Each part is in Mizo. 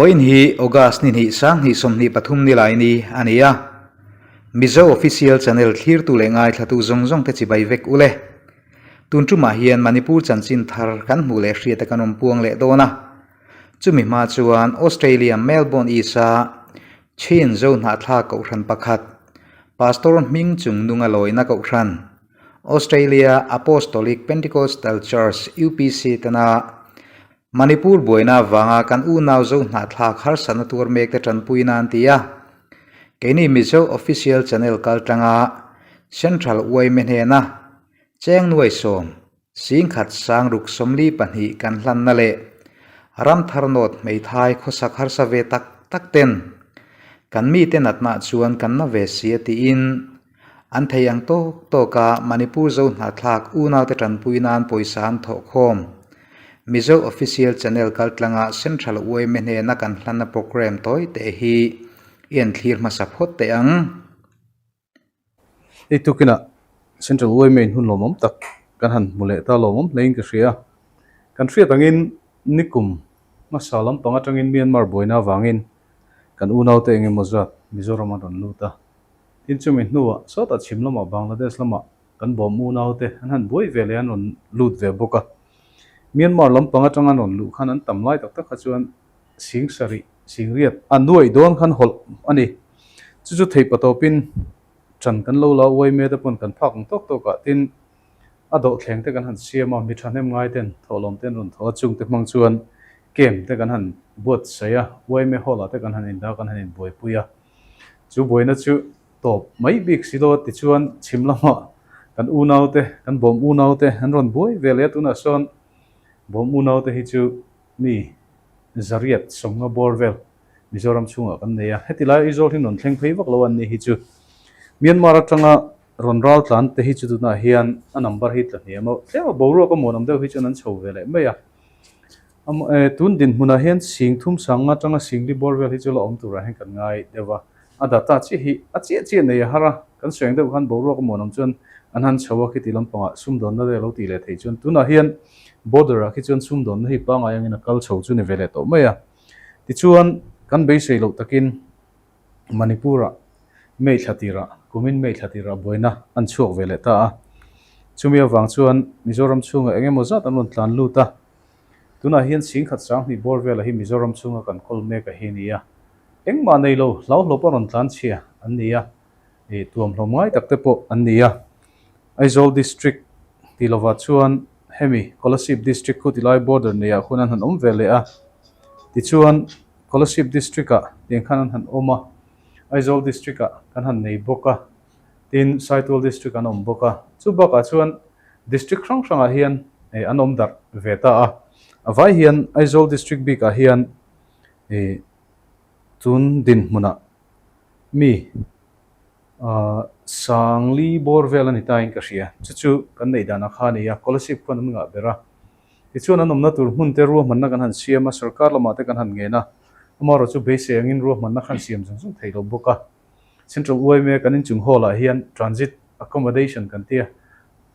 Vawiin hi August ni hnih 2023 ni lai ni a ni a. Mizo Official Channel thlirtu leh ngaithlatu zawng zawng te chibai vek u le. Tun tumah hian Manipur chanchin thar kan hmuh leh hriat a kan awm puang leh dawn a. Chumi hma chuan Australia Melbourne East-a Chin Zohnahthlak Kohhran pakhat, Pastor hming chung nunga lawina kohhran, Australia Apostolic Pentecostal Church, UPC, tana Manipur buaina avanga kan unau Zohnahthlak harsatna tuar mek te tanpui nan ti a. Keini Mizo Official Channel kaltlanga Central yma hnena cheng nuai sawm Singkhat sangruk 42 kan hlanna leh ramthar nawt hmeithai khawsak harsa ve tak tak ten kan mite natnah chuan kan na ve si a tiin an thei ang tawk tawka Manipur Zo hnahthlak unaute tanpui nan pawisa an thawh khawm. Mizo Official Channel kaltlanga Central yma hnena kan hlanna programme tawi teh hi i en thlir hmasa phawt teh ang. Hei tukinah Central yma in hun lawmawm tak kan han hmu leh ta lawmawm hlein ka hria. Kan hriat angin nikum hmasa lampang atangin Myanmar buaina avangin kan unaute eng emaw zat Mizoram an rawn lut a. Tin chumi hnuah sawtah chhim lamah Bangladesh lamah kan bawm unaute an han buai ve leh an rawn lut ve bawk a. Myanmar lampang atang an rawn luh khan an tam lai tak tak kha chuan sing sarih, sing riat a nuaih dawn khan hawlh a ni. Chu chu theih patawpin ṭan kan lo la uai me te pawn kan phak ang tawk tawk ah tin a dawhthleng te kan han siam a, mi ṭhahnem ngai ten thawhlawm te an rawn thaw a, chung te hmang chuan camp te kan han buatsaih a, uai me hall ah te kan han indah kan han inbuaipui a. Chu buaina chu tawp mai bik si lo a tichuan chhim lamah kan unau te, kan bawm unau te an rawn buai ve leh a, tunah sawn bawm unau te hi chu mi zariat sawmnga bawr vel Mizoram chhungah kan nei a, heti lai Aizawl hi rawn thleng phei vak lo an ni hi chu Myanmar atanga rawn ral tlan te hi chu tunah hian a number hi tla hniam a, tlem a boruak a muanawm deuh hi chuan an chho ve leh mai a, tun dinhmunah hian sing thum sanga atanga sing li bawr vel hi chu la awm turah hian kan ngai deuh a, a data chiah hi a chiah chiah nei a har a, kan sawi ang deuh khan boruak a muanawm chuan an han chho a khiti lampangah sumdawnna te a lo tih leh theih chuan tunah hian border ah khi chuan sumdawnna hi pangngai angin a kal chho chu ni ve leh tawh mai a. Tichuan kan beisei loh takin Manipur-ah May thla tirah, kumin May thla tirah buaina an chhuak ve leh ta a. Chumi avang chuan Mizoram chhungah eng emaw zat an rawn tlan lut a. Tunah hian singkhat 2000 bawr velah hi Mizoram chhunga kan kawl mek a hi ni a. Engmah nei lo hlauhlawp a rawn tlan chhia an ni a, ih tuamhlawm ngai tak te pawh an ni a. Aizawl District tih lovah chuan hemi Kolasib District khu tilai border neiah hun an han awm ve leh a. Tichuan Kolasib District ah tiang khan an han awm a, Aizawl District ah kan han nei bawk a, tin Saitual District an awm bawk a. Chu bakah chuan District hrang hrangah hian an awm darh ve ta a. A vai hian Aizawl District bikah hian ih tun dinhmunah mi Sangli bawr vel a ni ta in ka hria. Chu chu kan neih dan a kha a ni a, Kolasib khuan an ngah ber a. Tichuan an awmna tur hmun te ruahmanna kan han siam a, sorkar lamah te kan han ngen a, amaherawh chu beisei angin ruahmanna khan siam zung zung thei lo bawk a. Central yma kan inchung hall ah hian Transit Accommodation kan ti a,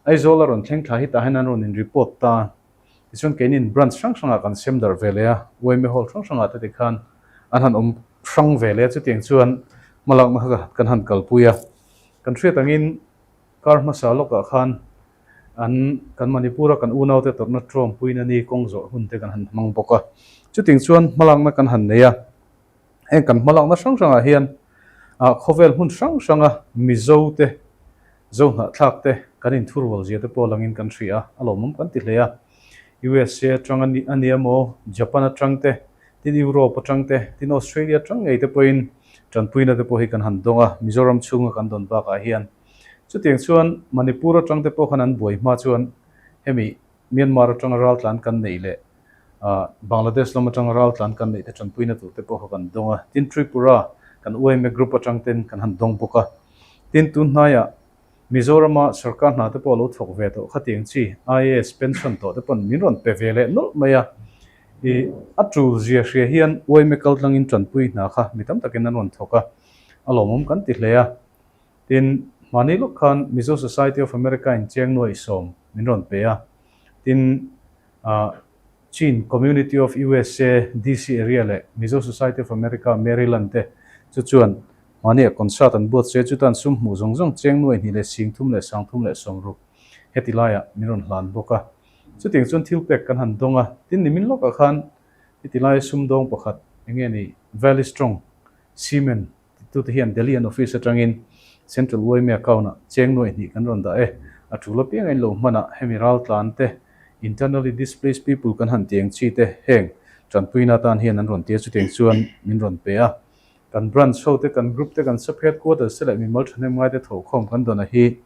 Aizawl a rawn thleng thla hi tah hian an rawn in report ta. Tichuan keinin branch hrang hrangah kan sem darh ve leh a, yma hall hrang hrangah te tikhan an han awm hrang ve leh a, chutiang chuan hmalakna kha kan han kalpui a. Kan hriat angin kar hmasa lawkah khan an kan Manipur-a kan unaute tawrhna tawmpuina ni kawng zawh hun te kan han hmang bawk a. Chutiang chuan hmalakna kan han nei a, heng kan hmalakna hrang hrangah hian khawvel hmun hrang hranga Mizo te Zohnahthlak te kan inthurual zia te pawh langin kan hria a, a lawmawm kan ti hle a. USA atang a ni emaw, Japan atang te, tin Europe atang te, tin Australia atang ngei te pawhin tanpuina te pawh hi kan han dawng a, Mizoram chhunga kan dawn bakah hian. Chutiang chuan Manipur atang te pawh khan an buai hma chuan hemi Myanmar atanga raltlan kan neih leh Bangladesh lam atanga raltlan kan neih te tanpuina tur te pawh kha kan dawng a, tin Tripura kan yma group atang ten kan han dawng bawk a. Tin tun hnaiah Mizorama sarkar hna te pawh lo thawk ve tawh khatiang chi IAS pension tawh te pawn min rawn pe ve leh nawlh mai a. I a tul zia hria hian yma kaltlangin tanpui hna kha mi tam takin an rawn thawk a, a lawmawm kan ti hle a. Tin mahni lawk khan Mizo Society of America in cheng nuaih sawm min rawn pe a, tin ah. Chin Community of USA, DC Area leh Mizo Society of America, Maryland te chu chuan mahniah concert an buatsaih a, chutan sum hmuh zawng zawng cheng nuai hnih leh sing thum leh sang thum leh 60 heti laiah min rawn hlan bawk a. Chutiang chuan thil pek kan han dawng a, tin nimin lawkah khan heti laia sumdawng pakhat eng nge ni Valley Strong Cement Tute hian Delhi an office atangin Central yma account-ah cheng nuai hnih kan rawn dah e. A tul apiang a inlo hmanah hemi raltlan te, internally displaced people kan han tiang chi te heng tanpuina atan hian an rawn ti a, chutiang chuan min rawn pe a. Kan branch ho te, kan group te, kan sub headquarters te leh mimal thahnem ngai te thawhkhawm kan dawn a hi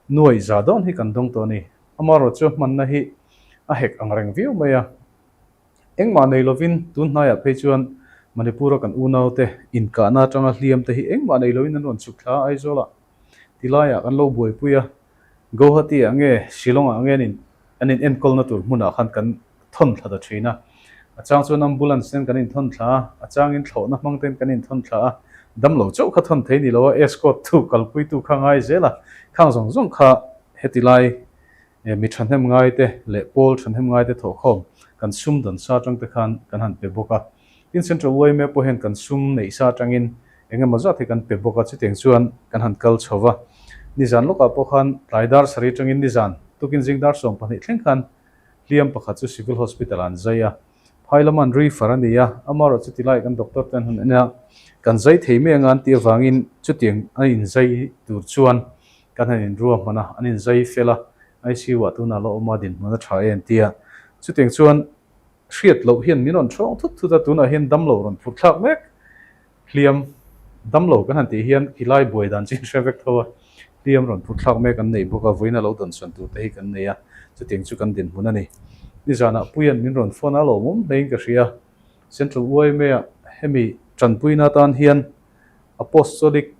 nuai za dawn hi kan dawng tawh a ni. Amaherawhchu chu hmanna hi a hek ang reng viau mai a. Engmah nei lovin tun hnaiah phei chuan Manipur-a kan unaute inkahna atanga hliam te hi engmah nei lovin an rawn chhuk thla a, Aizawl-ah tilaiah kan lo buaipui a, Guwahati-ah nge Shillong-ah nge an in an in enkawlna tur hmunah khan kan thawn thla ta thin a. A chang chuan ambulance ten kan inthawn thla a, a changin thlawhna hmang ten kan inthawn thla a, damlo chauh kha thawn thei ni lo a, escort tu kalpuitu kha ngai zel a, khang zawng zawng kha heti lai Mi thahnem ngaite leh pawl thahnem ngaite thawhkhawm kan sum dan sa atang te khan kan han pe bawk a. Tin, Central yma pawh hian kan sum neih sa atangin eng emaw zat hi kan pe bawk a, chutiang chuan kan han kal chho va. Nizan lawkah pawh khan tlai dar sarih atangin nizan tukin zing dar 12 thleng khan hliam pakhat chu Civil Hospital ah an zai a. Phai lama an refer a ni a, amaherawh chuti lai kan doctor te an han en a, kan zai thei mai anga an tih avangin chutiang a inzai tur chuan Kan han inrua hman a, an inzai fel a, ICU ah tunah la awm a, dinhmun a tha e an ti a. Chutiang chuan hriat loh hian min rawn thawng thut thut a, tunah hian damlo rawn phur thlak mek, hliam damlo kan han tih hian khilai buai dan chu in hre vek tho a, hliam rawn phur thlak mek an nei bawk a, vawiin a lo dawnsawn tur te hi kan nei a, chutiang chu kan dinhmun a ni. Nizanah Puia'n min rawn phone a, lawmawm hlein ka hria, Central YMA-ah hemi tanpuina atan hian Apostolic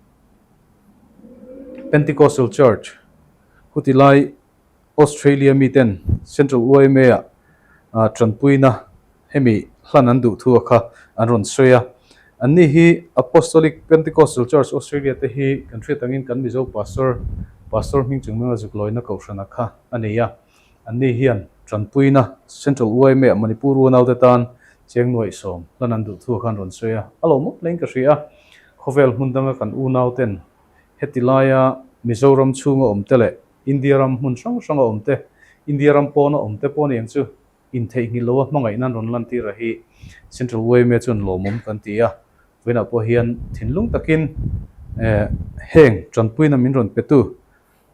Pentecostal Church huti lai Australia miten Central YMA ah tanpuina hemi hlan an duh thu a kha an rawn sawi a. Anni hi Apostolic Pentecostal Church Australia te hi kan hriat angin kan Mizo Pastor, Pastor hming chung hming a zuk lawina kohhran a kha a nei a. Anni hian tanpuina Central YMA ah Manipur unaute tan cheng nuaih sawm hlan an duh thu a kha an rawn sawi a. A lo mawp hlein ka hria a. Khawvel hmun danga kan unauten heti laia Mizoram chhunga awm te leh India ram hmun hrang hranga awm te, India ram pawna awm te pawh aniang chu intheihnghilh loa hmangaihna an rawn lantir a hi Central yma chuan lawmawm kan ti a. Vawiinah pawh hian thinlung takin heng tanpuina min rawn petu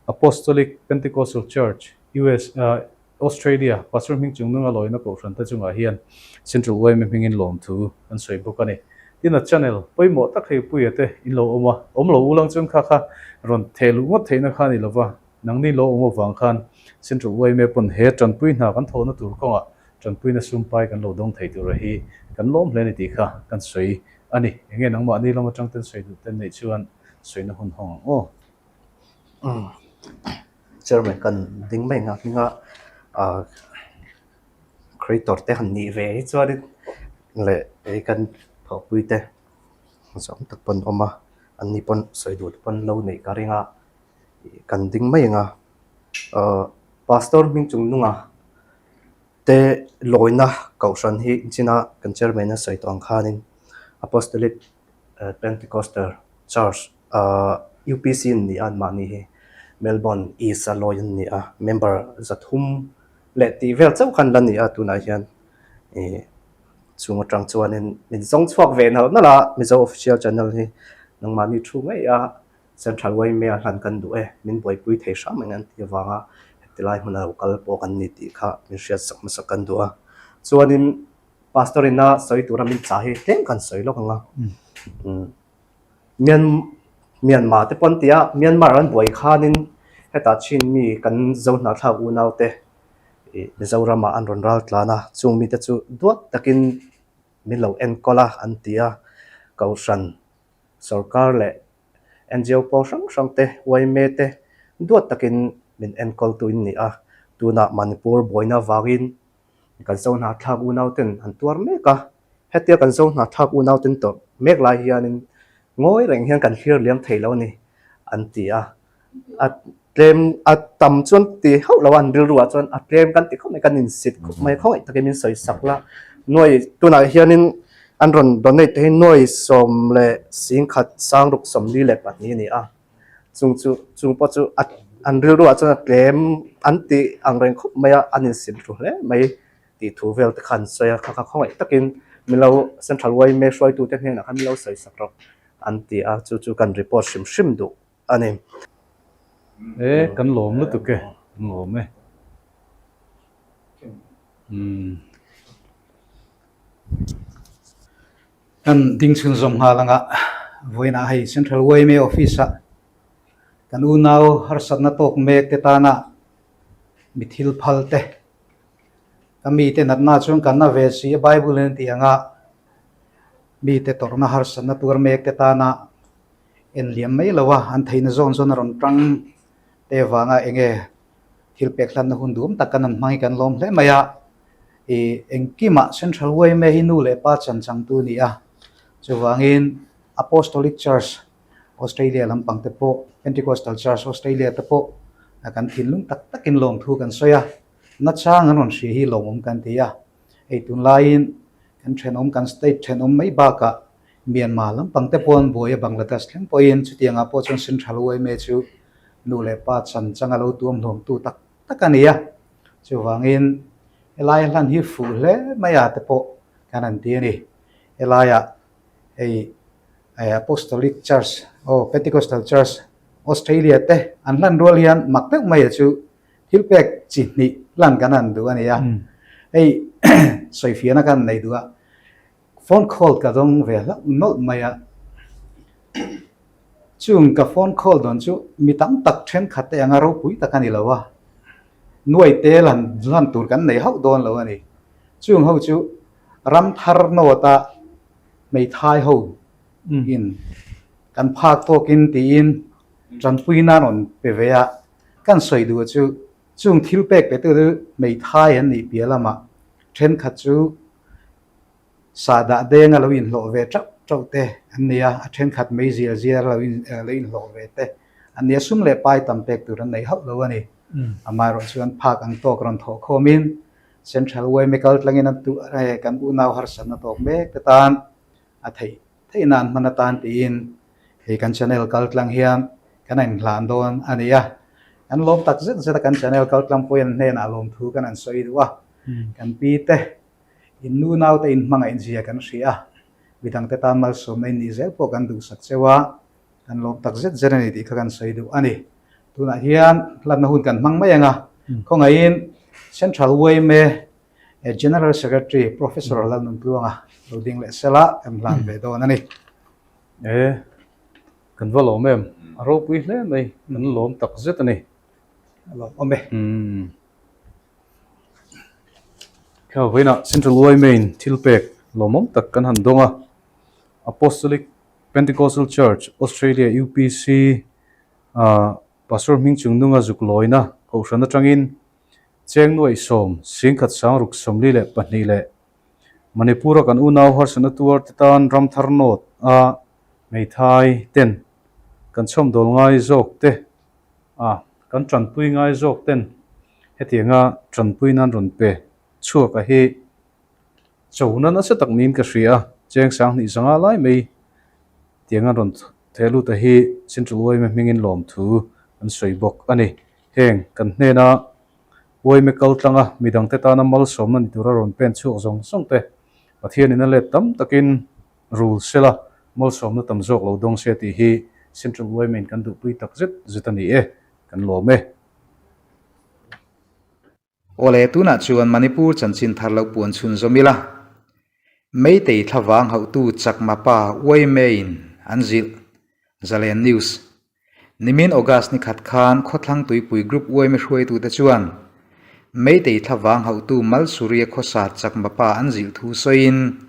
Apostolic Pentecostal Church, US, Australia, Pastor hming chung nunga lawina kohhran te chungah hian Central yma hmingin lawmthu an sawi bawk a ni. Tin a channel pawimawh tak hei Puia te in lo awm a, awm lo ulang chuan kha kha rawn theh luh ngawt theihna kha a ni lova, nangni lo awm avang khan Central yma pawn he tanpui hna kan thawhna tur kawngah tanpuina sumpai kan lo dawng thei tura hi kan lawm hle a ni tih kha kan sawi a ni. Enge nangmahni lam atang ten sawi duh ten neih chuan sawina hun hawng ang aw. Chairman kan ding mai ang a hming a ah creator te han nih ve hi chuanin leh hei kan thawhpui te zawng tak pawn awm a an ni pawn sawi duh te pawn lo neih ka ring a kan ding mai ang a ah pastor hming chung nunga te lawina kohhran hi china kan chairman a sawi tawh ang khanin apostolic pentecostal church Ahh UPC an ni a anmahni hi Melbourne East a lawi an ni a member zathum leh tih vel chauh khan la ni a tunah hian ih chung atang chuanin min zawng chhuak ve nalh nalh a Mizo official channel hi nangmahni thu ngei a Central yma a hlan kan duh e min buaipui thei hram ang an tih avanga heti lai hmun a lo kal pawh kan ni tih kha min hriat sak hmasa kan duh a chuanin Pastor ina sawi tura min chah hi tlem kan sawi lawk ang a umm. Myanmar te pawh an ti a, Myanmar an buai khanin hetah chin mi kan zo hnahthlak unau te ih Mizoramah an rawn ral tlan a, chung mite chu duat takin min lo enkawl a an ti a, Kohhran sorkar leh NGO pawl hrang hrang te yma te duat takin min enkawltu in ni a, tunah Manipur buaina avangin kan zo hnahthlak unau ten an tuar mek a, hetia kan zo hnahthlak unau ten tawrh mek lai hianin ngawi reng hian kan thlir liam thei lo a ni an ti a, a. Tlem a tam chuan ti hauh lo a an rilru ah chuan a tlem kan ti khawp mai kan insit khawp mai khawngaih takin min sawi sak la nuai tunah hianin an rawn donate te hi nuai 10,162 a ni a chung chu chung pawh chu a an rilru ah chuan a tlem an ti ang reng khawp mai a an insit ru hle mai tih thu vel te kha an sawi a kha kha khawngaih takin min lo central yma hruaitute hnenah khan min lo sawi sak rawh an ti a chu chu kan report hrim hrim duh. a ni. E, kan lawm lutuk e, kan lawm e. Umm. Kan ding chhunzawm nghal anga vawiinah hei Central yma Office ah kan unau harsatna tawk mek te tana mi thil phal te ka mite natna chuan kan na ve si a Bible in a tih anga mite tawrhna harsatna tuar mek te tana En liam mai lo a, an theihna zawn zawn a rawn tang te vanga enge thil pek hlanna hun duhawm tak kan han hmang hi kan lawm hle mai a. Ih engkimah Central yma hi nu leh pa chan changtu a ni a, chuvangin Apostolic Church Australia lampang te pawh Pentecostal Church Australia te pawh kan thinlung tak takin lawmthu kan sawi a, nachang an rawn hria hi lawmawm kan ti a. Hei tunlaiin kan thenawm kan state thenawm mai bakah Myanmar lampang te pawh an buai a, Bangladesh thleng pawhin chutiangah pawh chuan Central yma chu nu leh pa chan changa lo tuam hlawmtu tak tak a ni a. Chuvangin helai hlan hi fuh hle mai a te pawh kan han ti a ni. Helaiah hei Apostolic Church aw Pentecostal Church Australia te an hlan rual hian mak deuh mai a chu thil pek chi hnih hlan kan han duh a ni a. Hei sawifiahna kan nei duh a. Phone call ka dawng ve hlauh nawlh mai a, chung ka phone call dawn chu mi tam tak thenkhat te anga ropui tak a ni lo a, nuai te lan hlan tur kan nei hauh dawn lo a ni. Chung ho chu ram thar nawt a hmeithai ho in kan phak tawkin tiin tanpui nan rawn pe ve a, kan sawi duh chu chung thil pek pe tu chu hmeithai an nih piah lamah thenkhat chu Sahdah denga lo inhlawh ve tauh tauh te an ni a, a thenkhat mei zial zial lo in lo inhlawh ve te an ni a, sum leh pai tam pek tur an nei hauh lo a ni. Amaherawh chuan phak ang tawk rawn thawh khawmin Central yma kal tlangin an tuh kan unau harsatna tawk mek te tan a theih theih nan hman atan tiin hei kan channel kal tlang hian kan a inhlan dawn a ni a. Kan lawm tak zet zet a kan channel kal tlang pawhin an hnenah lawmthu kan han sawi duh a, kan pi te In nu naute in hmangaih zia kan hria a, midangte tan malsawmna in nih zel pawh kan duhsak cheu a, kan lawm tak zet zet a ni tih kha kan sawi duh a ni. Tunah hian hlatna hun kan hmang mai ang a, khawngaihin Central yma General Secretary Professor Lalnuntluanga lo ding leh sela kan hlan ve dawn a ni. E, kan va lawm em? A ropui hle mai, kan lawm tak zet a ni. A lawm awm e. Kha vawiinah Central yma in thil pek lawmawm tak kan han dawng a, Apostolic Pentecostal Church Australia UPC ah Pastor hming chung nunga zuk lawina kohhran atangin cheng nuaih sawm singkhat sangruk 42 leh Manipur-a kan unau harsatna tuar te tan ramthar nawt a hmeithai ten kan chhawmdawl ngai zawk te A, kan tanpui ngai zawk ten hetianga tanpui nan rawn pe chhuak a hi chona nasa tak niin ka hria a, cheng 2000 zanga lai mai tianga rawn theh lut a hi Central yma hmingin lawmthu an sawi bawk a ni. Heng kan hnena yma kal tlanga midangte tana malsawmna ni tura rawn pen chhuak zawng zawng te Pathianin a let tam takin Rul sela, malsawmna tam zawk lo dawng se tih hi Central yma in kan duhpui tak zet zet a ni e, kan lawm e. Awle, tunah chuan Manipur chanchin thar lo puan chhun zawm ila. Meitei thlavang hauhtu Chakma pa yma in an zilh. Zalen News. Nimin August ni khat khan Khawthlang Tuipui Group yma hruaitute chuan Meitei thlavang hauhtu Malsuria khawsa Chakma pa an zilh thu sawiin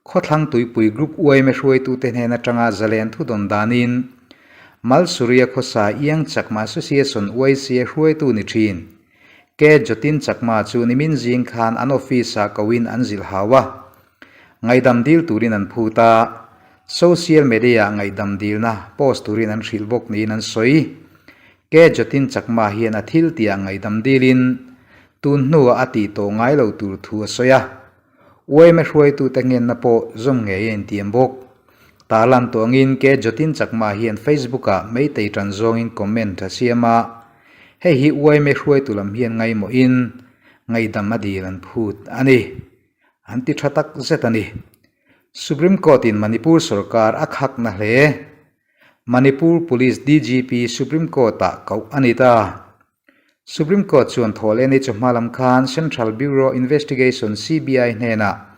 Khawthlang Tuipui Group yma hruaitute hnen atanga zalen thu dawn danin Malsuria khawsa Iang Chakma Association YCA hruaitu ni thin K Jotin Chakma chu nimin zing khan an office-ah koin an zilh hau a. Ngaihdam dil turin an phut a, social media-ah ngaihdam dilna post turin an hrilh bawk niin an sawi. K Jatin Chakma hian a thil tihah ngaihdam dilin tun hnuah a tih tawh ngai lo tur thu a sawi a. Yma hruaitute ngenna pawh zawm ngei a intiam bawk. Tarlan tawh angin K Jatin Chakma hian Facebook-ah Meitei tan zawngin comment a siam a, hei hi yma hruaitu lam hian ngaimawhin ngaihdam a dil an phut a ni. An ti tha tak zet a ni. Supreme Court-in Manipur sorkar a khakna hle. Manipur Police DGP Supreme Court-ah koh a ni ta. Supreme Court chuan thawhlehni chawhma lam khan Central Bureau Investigation, CBI, hnenah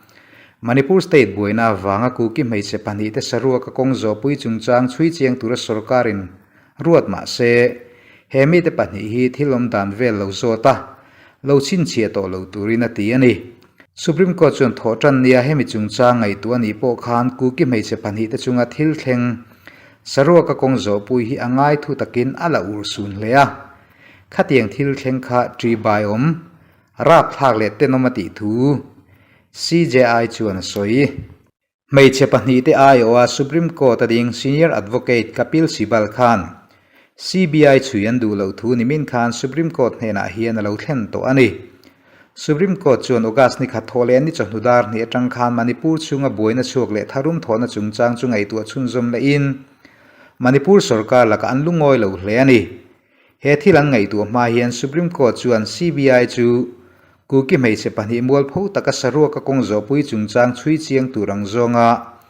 Manipur State buaina avanga Kuki hmeichhe pahnihte saruaka kawng zawhpui chungchang chhui chiang tura sorkarin ruat mah se, he mite pahnih hi thil awm dan vel lo zawt a, lo chhinchhiah tawh lo turin a ti a ni. Supreme Court chuan thawh tan nia hemi chungchang ngaihtuah a nih pawh khan Kuki hmeichhe pahnihte chunga thil thleng saruaka kawng zawhpui hi a ngai thu takin a la ur sun hle a. Khatiang thil thleng kha ṭi bai awm, rapthlak leh tenawm a tih thu CJI chuan a sawi. Hmeichhe pahnihte aiawha Supreme Court a ding Senior Advocate Kapil Sibal khan CBI chhui an duh loh thu nimin khan Supreme Court hnenah hian a lo thlen tawh a ni. Supreme Court chuan August ni khat thawh leh ni chawhnu dar hnih atang khan Manipur chhunga buaina chhuak leh tharum thawhna chungchang chu ngaihtuah chhunzawm lehin Manipur sorkar lakah an lungawi lo hle a ni. He thil an ngaihtuah hma hian Supreme Court chuan CBI chu Kuki hmeichhe pahnih mualpho taka saruaka kawng zawhpui chungchang chhui chiang tur ang zawnga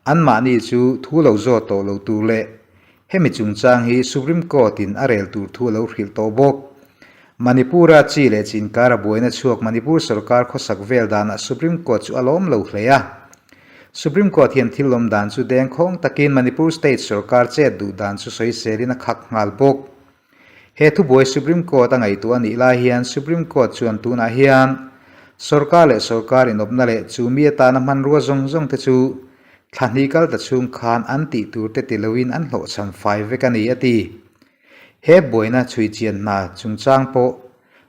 anmahni chu thu lo zawt tawh lo tur leh hemi chungchang hi Supreme Court-in a rel tur thu a lo hrilh tawh bawk. Manipur-a chi leh chi inkara buaina chhuak Manipur sorkar khawsak vel danah Supreme Court chu a lawm lo hle a. Supreme Court hian thil lawm dan chu dengkhawng takin Manipur State sorkar chet duh dan chu sawiselin a khak nghal bawk. He thubuai Supreme Court a ngaihtuah a nih lai hian Supreme Court chuan tunah hian sorkar leh sorkar inawpna leh chu mi atana hmanrua zawng zawng te chu thla hnih kal ta chhung khan an tih tur te ti loin an hlawhchham fai vek a ni a ti. He buaina chhui chian hna chungchang pawh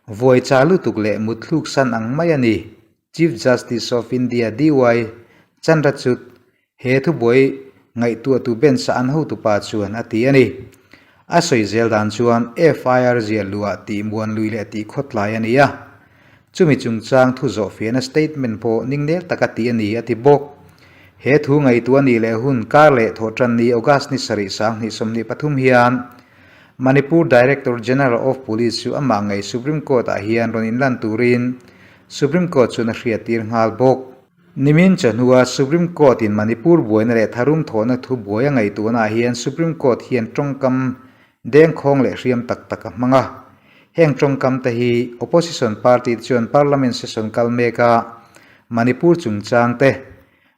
vuai cha lutuk leh mutthluk san ang mai a ni. Chief Justice of India DY Chandrachud he thubuai ngaihtuahtu bench-a an hotupa chuan a ti a ni. A sawi zel dan chuan FIR ziah luah tih muan lui leh tih khawtlai a ni a. Chumi chungchang thu zawhfiahna statement pawh ningnel taka tih a ni a ti bawk. He thu ngaihtuah nih leh hun kar leh thawhtan ni August ni sarih 20 23 hian Manipur Director General of Police chu amah ngei Supreme Court-ah hian rawn inlan turin Supreme Court chuan a hriattir nghal bawk. Nimin chawhnua Supreme Court-in Manipur buaina leh tharum thawhna thu buai a ngaihtuahnaah hian Supreme Court hian tawngkam dengkhawng leh hriam tak tak a hmang a. Heng tawngkam te hi Opposition party te chuan Parliament session kal meka Manipur chungchang te,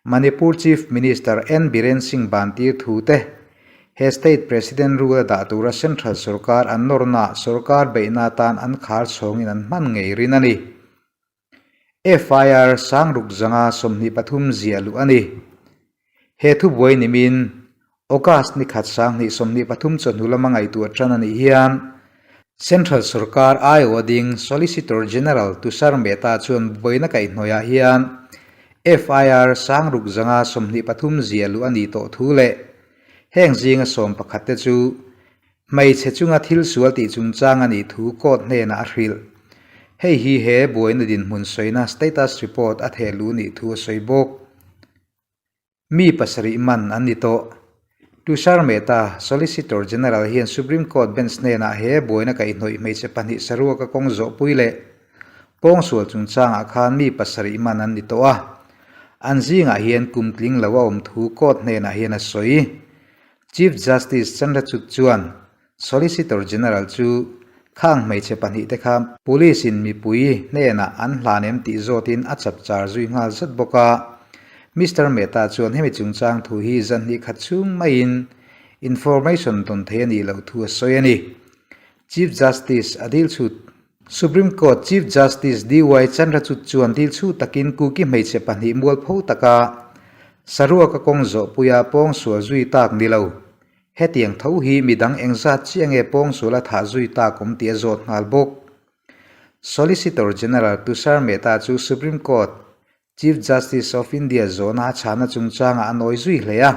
Manipur Chief Minister N Biren Singh bantir thu te, he state President rule a dah tura Central sorkar an nawrna sorkar beihna atan an khar chhawngin an hman ngei rin a ni. FIR sangruk zanga 23 ziah luh a ni. He thubuai nimin August ni khat 2023 chawhnu lama ngaihtuah tan a nih hian Central sorkar aiawh ding Solicitor General Tushar Mehta chuan buaina kaihhnawihah hian FIR sangruk zanga 23 ziah luh a nih tawh thu leh heng zinga sawm pakhat te chu hmeichhe chunga thil sual tih chungchang a nih thu court hnenah a hrilh. Hei hi he buaina dinhmun sawina status report a theh luh nih thu a sawi bawk. Mi pasarih man an ni tawh. Tushar Mehta, Solicitor General hian Supreme Court bench hnenah he buaina kaihhnawih hmeichhe pahnih saruaka kawng zawhpui leh pawngsual chungchangah khan mi pasarih man an ni tawh a. An zingah hian kum tling lo a awm thu court hnenah hian a sawi. Chief Justice Chandrachud chuan Solicitor General chu khang hmeichhe pahnihte kha Police in mipui hnenah an hlan em tih zawtin a chapchar zui nghal zat bawk a. Mister Mehta chuan hemi chungchang thu hi zan hnih khat chhung maiin information dawn thei a nih loh thu a sawi a ni. Chief Justice a dil chhut. Supreme Court Chief Justice DY Chandrachud chuan dil chhu takin Kuki hmeichhe pahnih mualpho taka saruaka kawng zawhpuia pawngsual zui tak ni lo. Hetiang tho hi midang engzat chiah nge pawngsual a thah zui tak awm tih a zawt nghal bawk. Solicitor General Tushar Mehta chu Supreme Court Chief Justice of India zawhna a chhahna chungchangah a nawi zui hle a.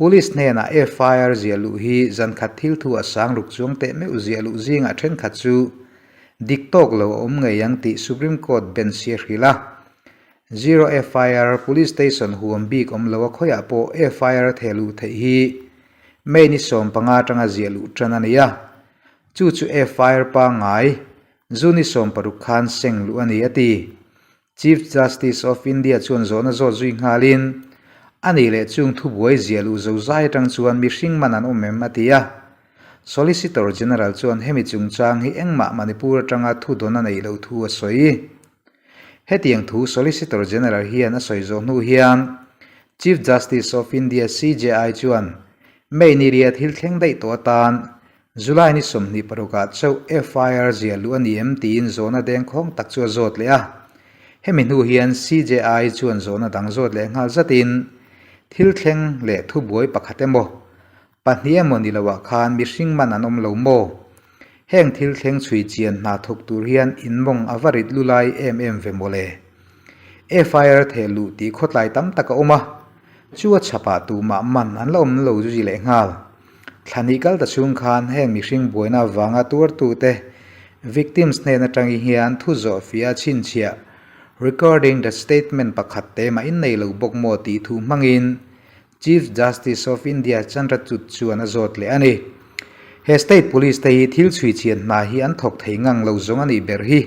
Police hnenah FIR ziah luh hi zan khat thil thu a sang ruk chuang teh meuh ziah luh zingah thenkhat chu dik tawk lo a awm ngei ang tih Supreme Court bench hi a hrilh a. Zero FIR Police Station huam bik awm lo a khawiah pawh FIR theh luh theih hi May ni 15 atanga ziah luh tan a ni a. Chu chu FIR pangngai zu ni 16 khan seng luh a ni a ti. Chief Justice of India chuan zawhna zawt zui nghalin, A nih leh chung thubuai ziah luh zo zai atang chuan mihring man an awm em? a ti a. Solicitor General chuan hemi chungchang hi engmah Manipur atanga thu dawn a neih loh thu a sawi. Hetiang thu Solicitor General hian a sawi zawh hnu hian Chief Justice of India, CJI, chuan May ni ria thil thleng daih tawh atan July ni 26 ah chauh FIR ziah luh a ni em tiin zawhna dengkhawng tak chu a zawt leh a. Hemi hnu hian CJI chuan zawhna dang zawt leh nghal zatin thil thleng leh thubuai pakhat emaw, pahnih emaw ni loah khan mihring man an awm lo maw? Heng thil thleng chhui chian hna thawk tur hian inmawng a va rit lu lai em em ve mawle. FIR theh luh tih khawtlai tam tak a awm a, chu a chhapah tumah man an la awm lo zu zi leh nghal. Thla hnih kal ta chhung khan heng mihring buaina avanga tuartute, victims, hnen atangin hian thu zawh fiah a chhinchhiah, recording the statement, pakhat te mah innei lo bawk maw tih thu hmangin Chief Justice of India Chandrachud chuan a zawt leh a ni. He state police te hi thil chhui chian hna hi an thawk thei ngang lo zawng a nih ber hi.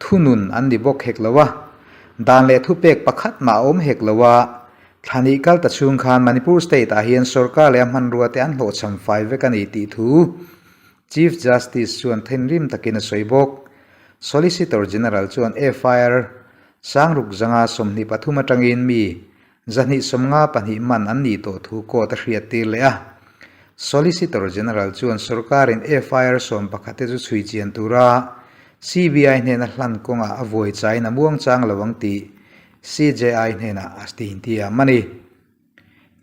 Thunun an ni bawk hek lo a, dan leh thupek pakhat mah a awm hek lo a, thla hnih kal ta chhung khan Manipur state ah hian sorkar leh a hmanrua te an hlawhchham fai vek a ni tih thu Chief Justice chuan thenrim takin a sawi bawk. Solicitor General chuan FIR Sangruk zanga 23 atangin mi 292 man an nih tawh thu court a hriat tir leh a. Solicitor General chuan sorkarin FIR 11 te chu chhui chian tura CBI hnena hlan kawngah a vuai chain a muang chang lo ang tih CJI hnenah a tintiam a ni.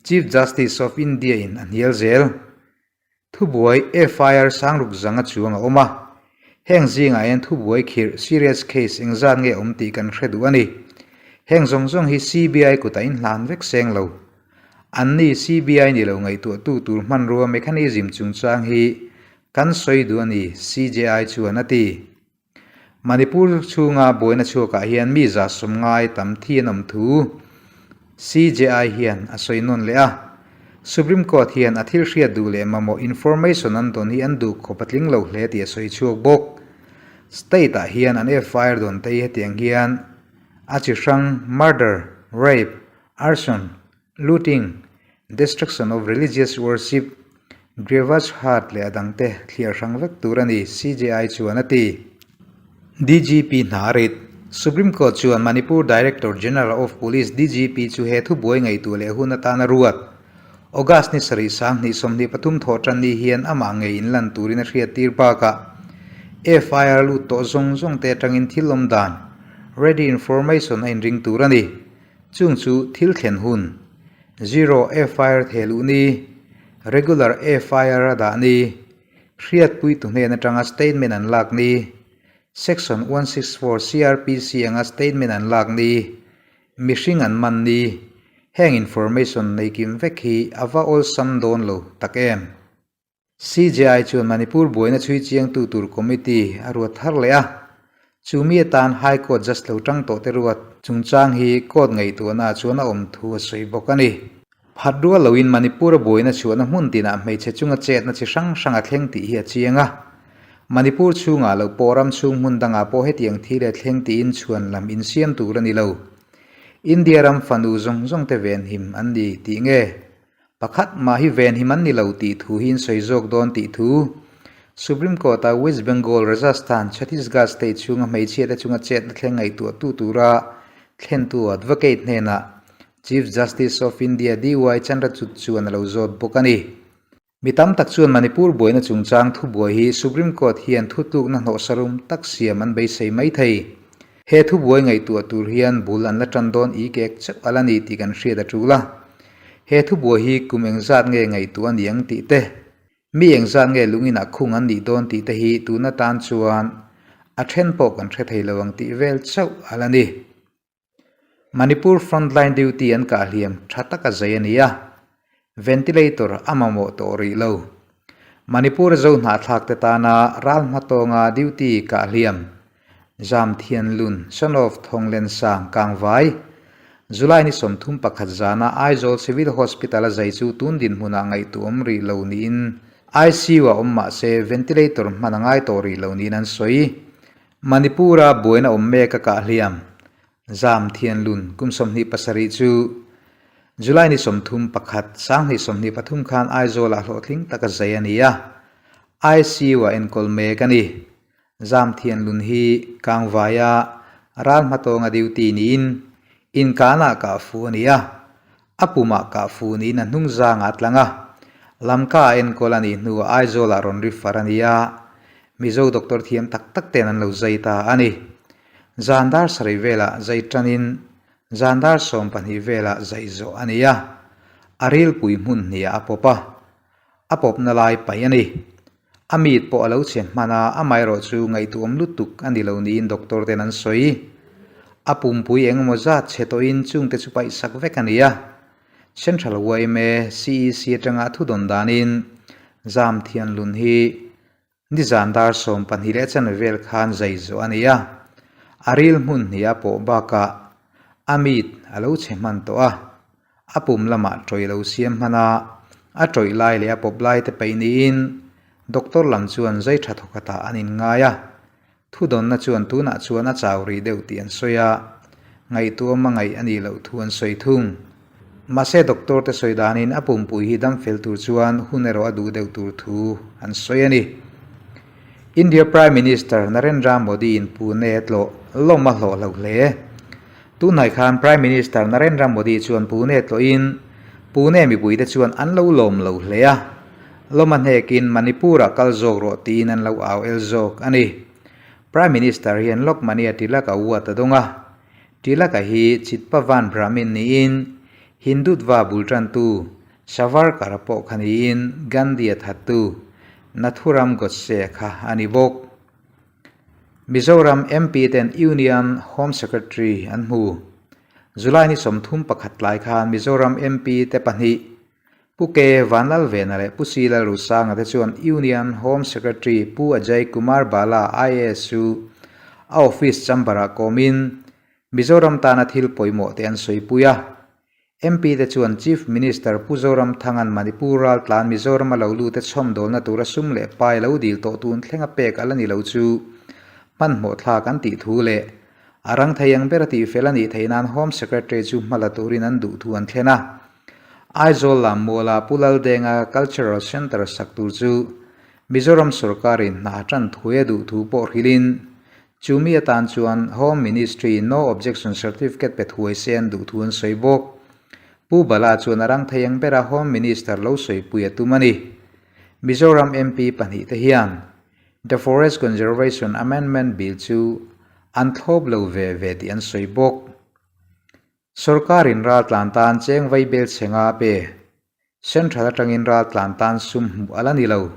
Chief Justice of India in a hnial zel. Thubuai FIR sangruk zanga chuang a awm a, heng zingah hian thubuai khirh, serious case, engzat nge awm tih kan hre duh a ni. Heng zawng zawng hi CBI kutah inhlan vek seng lo. Anni CBI ni lo ngaihtuahtu tur hmanrua mechanism chungchang hi kan sawi duh a ni, CJI chuan a ti. Manipur chhunga buaina chhuakah hian mi 190 tam thi an awm thu CJI hian a sawi nawn leh a. Supreme Court hian a thil hriat duh leh mamawh information an dawn hi an duh khawp a tling lo hle tih a sawi chhuak bawk. State-ah hian an FIR dawn te hi hetiang hian a chi hrang murder, rape, arson, Looting, destruction of religious worship, grievous hurt leh a dangte thliar hrang vek tur a ni, CJI chuan a ti. DGP hna a rit. Supreme Court chuan Manipur Director General of Police, DGP, chu he thubuai ngaihtuah leh hun atan a ruat. August ni sarih 2023 thawh tan ni hian amah ngei inlan turin a hriattir bakah FIR lut tawh zawng zawng te atangin thil awm dan, ready information, a inring tur a ni. Chung chu thil thlen hun, zero FIR theh luh ni, regular FIR a dah ni, hriatpuitu hnen atanga statement an lak ni, section 164 CrPC anga statement an lak ni, mihring an man ni, heng information nei kim vek hi a va awlsam dawn lo tak em? CJI chuan Manipur buaina chhui chiangtu tur committee a ruat thar leh a, chu mi atan High Court judge lo tang tawh te ruat chungchang hi court ngaihtuahna ah chuan a awm thu a sawi bawk a ni. Phat rual loin Manipur a buaina chhuahna hmun tinah hmeichhe chunga chetna chi hrang hrang a thleng tih hi a chiang a. Manipur chhungah lo pawh ram chhung hmun dangah pawh hetiang thil a thleng tiin chhuan lam insiam tur a ni lo. India ram fanu zawng zawng te venhim an ni tih nge? Pakhat mah hi venhim an ni lo tih thu hi in sawi zawk dawn tih thu Supreme Court-a West Bengal, Rajasthan, Chhattisgarh state chhunga hmeichhiate chunga chetna thleng ngaihtuahtu tura thlentu advocate hnenah Chief Justice of India DY Chandrachud chuan a lo zawt bawk a ni. Mi tam tak chuan Manipur buaina chungchang thubuai hi Supreme Court hian thutlukna hnawhsarum tak siam an beisei mai thei. He thubuai ngaihtuah tur hian bul an la tan dawn i kek chauh a la ni tih kan hriat a tul a. He thubuai hi kum engzat nge ngaihtuah a ni ang tih te, mi engzat nge lungin ah khung an nih dawn tih te hi tuna tan chuan a then pawh kan hre thei lo ang tih vel chauh a la ni. Manipur Frontline Duty an kah hliam tha taka zai a ni a. Ventilator a mamawh tawh rih lo. Manipur zo hnahthlak te tana ral hmatawnga duty kah hliam Zam Thian Lun, son of Thong Len Sang, Kangvai, July ni 31 zana Aizawl Civil Hospital a zai chu tun dinhmunah ngaihtuah awm rih lo niin ICU a awm mah se ventilator hman a ngai tawh rih lo niin an sawi. Manipur-a buaina awm mek a kah hliam Zam Thian Lun kum 27 chu July ni 31, 2023 khan Aizawl-ah hlawhtling taka zai a ni a, ICU-ah enkawl mek a ni. Zam Thian Lun hi Kangvaia ral hmatawnga duty niin inkanah kah fu a ni a, a pumah kah fu niin a hnung zangah a tlang a, Lamka a enkawl a nih hnuah Aizawlah rawn refer a ni a, Mizo doctor thiam tak tak ten an lo zai ta a ni. Zan dar sarih velah zai tanin zan dar 12 velah zai zawh a ni a, a rilpui hmun hniah a pawp a, a pawpna lai paih a ni. A mit pawh a lo chhe hman a, amaherawh chu ngaihtuahawm lutuk a ni lo niin doctor ten an sawi. A pumpui eng emaw zat chhe tawhin chungte chu paihsak vek a ni a. Central yma CEC atanga a thudawn danin Zam Thianlun hi nizan dar 12 leh chanve vel khan zai zawh a ni a. A ril hmun hnih a pawh bakah a mit a lo chhe hman tawh a. A pum lamah tawih lo siam hman a, a tawih lai leh a pawp lai te paih niin doctor lam chuan zai tha thawkhatah an inngai a. Thudawnna chuan tunah chuan a chau rih deuh tih an sawi a, ngaihtuahawm a ngaih a nih loh thu an sawi thung. Mahse doctor te sawi danin a pumpui hi dam fel tur chuan hun erawh a duh deuh tur thu an sawi a ni. India Prime Minister Narendra Modi in Pune a tlawh lawm a hlawh lo hle. Tunhnai khan Prime Minister Narendra Modi chuan Pune tlawhin Pune mipuite chuan an lo lawm lo hle a, lawm a hnekin Manipur-ah kal zawk rawh tiin an lo au el zawk a ni. Prime Minister hian Lokmanya Tilak a uat a dawng a, Tilak-a hi Chitpavan Brahmin niin Hindutva bul tantu Savarkar-a pawh kha niin Gandhi-a thattu Nathuram Godse kha a ni bawk. Mizoram MP ten Union Home Secretary an hmu. July ni 31 tlai khan Mizoram MP te pahnih, Pu K Vanlalvena leh Pu C Lalrusanga te chuan Union Home Secretary Pu Ajay Kumar Bala IAS chu a office chamber-ah kawmin Mizoram tana thil pawimawh te an sawipui a. MP te chuan Chief Minister Pu Zoramthanga'n Manipur raltlan Mizoram a lo lut te chhawmdawlna tura sum leh pai lo dil tawh tun thlenga pek a la ni lo chu hmanhmawh thlak an tih thu leh a rang thei ang ber a tihfel a nih theih nan Home Secretary chu hma la turin an duh thu an thlen a. Aizawl Lammuala Pu Laldenga Cultural Centre sak tur chu Mizoram sorkarin hna tan thuai a duh thu pawh hrilhin Chumi atan chuan Home Ministry No Objection Certificate pe thuai se an duh thu an sawi bawk. Pu Bala chuan a rang thei ang bera Home Minister lo sawipui a tum a ni. Mizoram MP pahnihte hian The Forest Conservation Amendment Bill chu an thlawp lo ve ve tih an sawi bawk. Sorkarin raltlan tan cheng vai bel chhe nga pe. Central atangin raltlan tan sum hmuh a la ni lo.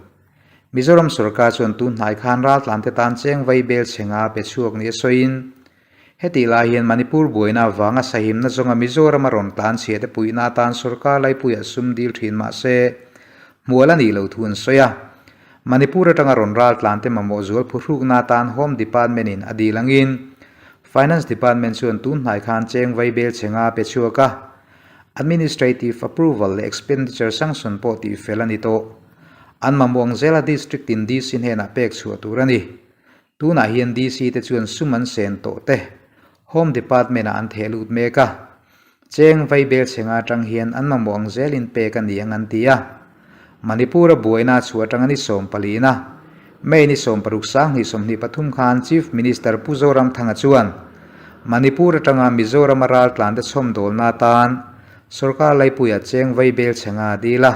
Mizoram sorkar chuan tun hnai khan raltlan te tan cheng vai bel chhe nga pe chhuak nia sawiin, hetih lai hian Manipur buaina avanga sahimna zawnga Mizoram a rawn tlan chhia te puihna atan sorkar laipuiah sum dil thin mah se hmuh a la nih lo thu an sawi a. Manipur atanga rawn raltlan te mamawh zual phuhrukna atan Home Department in a dil angin Finance Department chuan tun hnai khan cheng vai bel chhe nga pe chhuak a, Administrative Approval leh Expenditure Sanction pawh tih fel a ni tawh. An mamawh ang zela District in DC hnenah pek chhuah tur a ni. Tunah hian DC te chuan sum an sen tawh te Home Department ah an theh lut mek a. Cheng vai bel chhe nga atang hian an mamawh ang zelin pek a ni ang an ti a. Manipur-a buaina a chhuah atanga ni 14-a May ni 16 2023 khan Chief Minister Pu Zoramthanga chuan Manipur atanga Mizoram-a raltlan te chhawmdawlna atan sorkar laipuiah cheng vai bel chhe nga a dil a.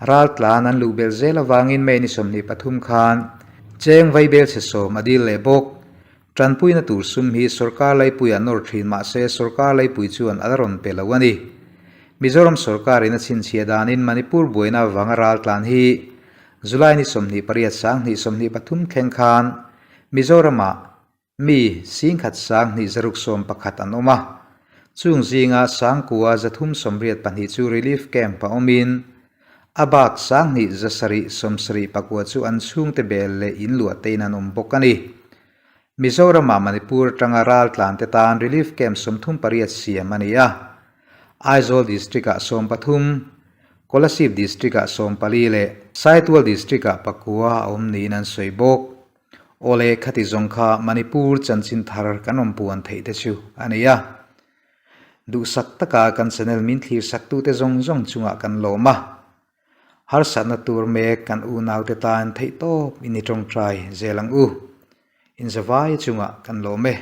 Raltlan an luh belh zel avangin May ni 23 khan cheng vai bel chhe sawm a dil leh bawk. Tanpuina tur sum hi sorkar laipuiah nawr thin mah se sorkar laipui chuan a la rawn pe lo a ni. Mizoram sorkarin a chhinchhiah danin Manipur buaina avanga raltlan hi July ni 28 2023 thleng khan Mizoramah mi 10,211 an awm a. Chung zinga Sangkua 382 chu relief camp-a awmin, a bak 2 774 chu an chhungte bel leh in luah tein an awm bawk a ni. Mizoramah Manipur atanga raltlante tan relief camp 38 siam a ni a. Aizawl District-ah 13, Kolasib District-ah 14 leh Saitual District-ah pakua a awm niin an sawi bawk. Awle khati zawng kha Manipur chanchin thar kan rawn puan theih te chu a ni a. Duhsak taka kan channel min thlir saktute zawng zawng chungah kan lawm a. Harsatna tur mek kan unaute tan theihtawp in i tawngtai zel ang u. Inzavai chungah kan lawm e.